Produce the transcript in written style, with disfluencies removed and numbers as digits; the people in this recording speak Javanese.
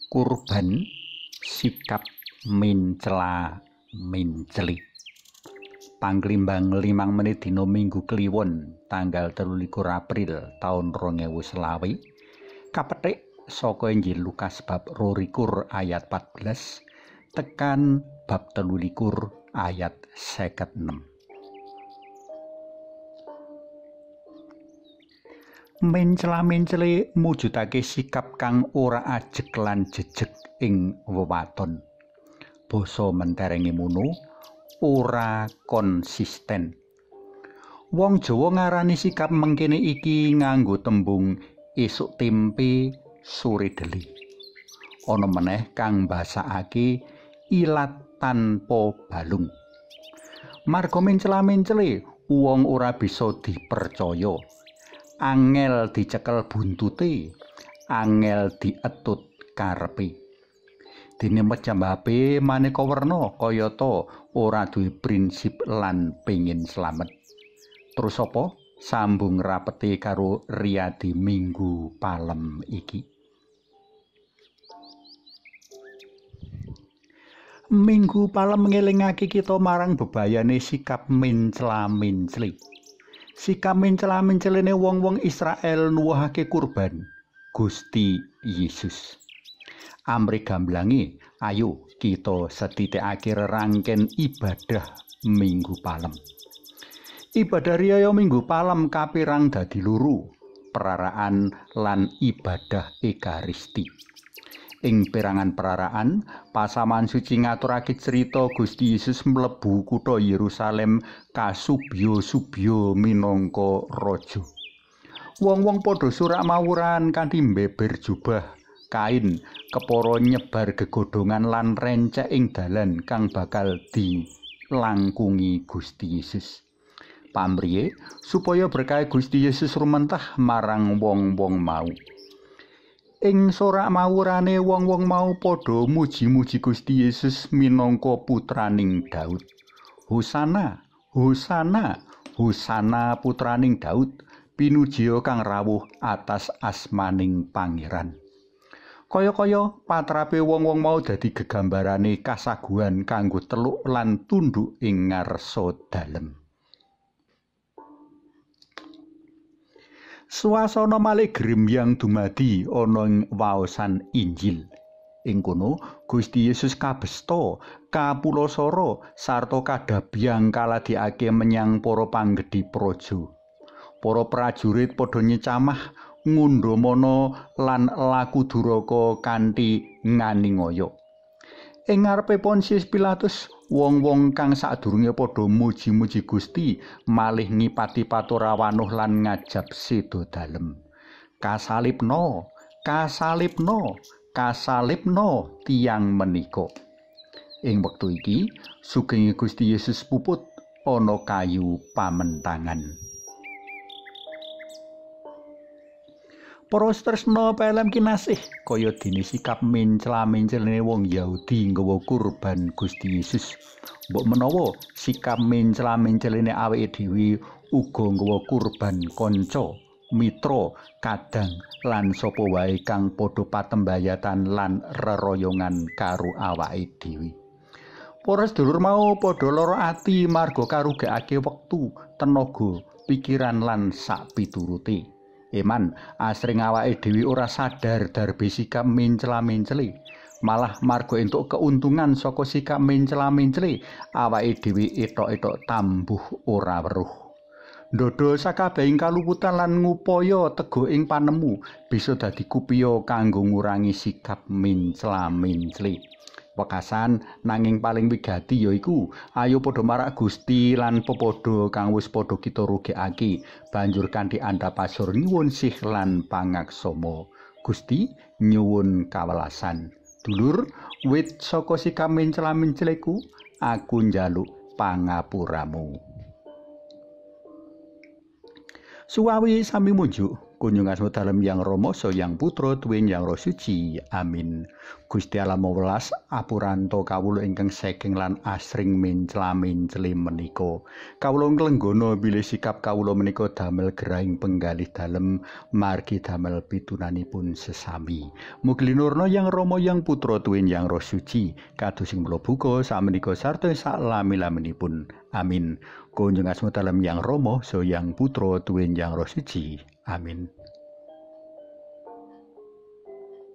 Kurban sikap mencla mencli. Panglimbang 5 menit dina Minggu Kliwon tanggal 23 April taun 2020 kapetik saka Injil Lukas bab 22 ayat 14 tekan bab 23 ayat 56. Mencla-mencli mujudake sikap kang ora ajeg lan jejeg ing wewaton. Basa menterenge mono ora konsisten. Wong Jawa ngarani sikap mengkene iki nganggo tembung esuk tempe sore deli. Ana meneh kang mbasakake ilat tanpa balung. Marga mencla-mencli wong ora bisa dipercaya. Angel dicekel buntute, angel dietut karepe. Dene mejambape maneka werna kayata ora duwe prinsip lan pengin slamet. Terus apa? Sambung rapete karo riyadi Minggu Palem iki. Minggu Palem ngelingake kita marang bebayane sikap mencla-mencli. Sikap mencla-mencline wong-wong Israel nuwuhake kurban Gusti Yesus. Amri gamblange, ayo kita setitikake rerangken ibadah Minggu Palem. Ibadah riyaya Minggu Palem kapirang dadi loro, peraraan lan ibadah Ekaristi. Ing perangan peraraan, pasaman suci ngaturake cerita Gusti Yesus mlebu kutha Yerusalem kasubya-subya minangka raja. Wong-wong padha surak mawuran kanthi mbeber jubah kain, kepara nyebar gegodhongan lan rencek ing dalan kang bakal dilangkungi Gusti Yesus. Pamriye supaya berkah Gusti Yesus rumentah marang wong-wong mau. Ing sorak mawurane wong-wong mau padha muji-muji Gusti Yesus minangka putraning Daud. Hosana, hosana, hosana putraning Daud, pinujiya kang rawuh atas asmaning Pangeran. Kaya-kaya patrape wong-wong mau dadi gegambarane kasaguhan kanggo teluk lan tunduk ing ngarsa dalem. Swasana malih gremyang dumadi ana ing waosan Injil. Ing kono Gusti Yesus kabesta, kapulasara sarta kadabyang kaladikake menyang para panggedhi praja. Para prajurit padha nyecamah, ngundhamana lan laku duraka kanthi nganiaya. Ing ngarepe Pontius Pilatus, wong-wong kang sadurunge padha muji-muji Gusti malih ngipati paturawanoh lan ngajab seda dalem. Kasalibna, kasalibna, kasalibna tiyang menika. Ing wektu iki sugenge Gusti Yesus puput ana kayu pamentangan. Para tresna pelem kinasih, kaya dene sikap mencla-mencline wong Yahudi nggawa kurban Gusti Yesus. Mbok menawa sikap mencla-mencline awake dhewe uga nggawa kurban kanca, mitra, kadang lan sapa wae kang padha patembayatan lan reroyongan karo awake dhewe. Para sedulur mau padha lara ati marga karugekake wektu, tenaga, pikiran lan sak piturute. Eman, asring awake dhewe ora sadar darbe sikap mencla-mencli. Malah marga entuk keuntungan saka sikap mencla-mencli, awake dhewe etok-etok tambuh ora weruh. Ndodho sakabehing kaluputan lan ngupaya tego ing panemu bisa dadi kupiya kanggo ngurangi sikap mencla-mencli. Wekasan nanging paling wigati yaiku ayo padha marak Gusti lan pepadha kang wis padha kita rugekake banjur kanthi andhap asur nyuwun sih lan pangaksama. Gusti nyuwun kawelasan. Dulur, wit saka sikap mencla-mencliku aku njaluk pangapuramu. Suwawi sami munjuk. Kunjung asma dalem Yang Rama saha Yang Putra tuwin Yang Roh Suci. Amin. Gusti Allah welas apuranto kawula ingkang saking lan asring mencla-mencli menika. Kawula nglenggana bilih sikap kawula menika damel gerahing penggalih dalem margi damel pitunanipun sesami. Mugi linurna Yang Rama Yang Putra tuwin Yang Roh Suci kados sing mula buka samenika sarta saklami-laminipun. Amin. Kunjung asma dalem Yang Rama saha Yang Putra tuwin Yang Roh Suci. Amin.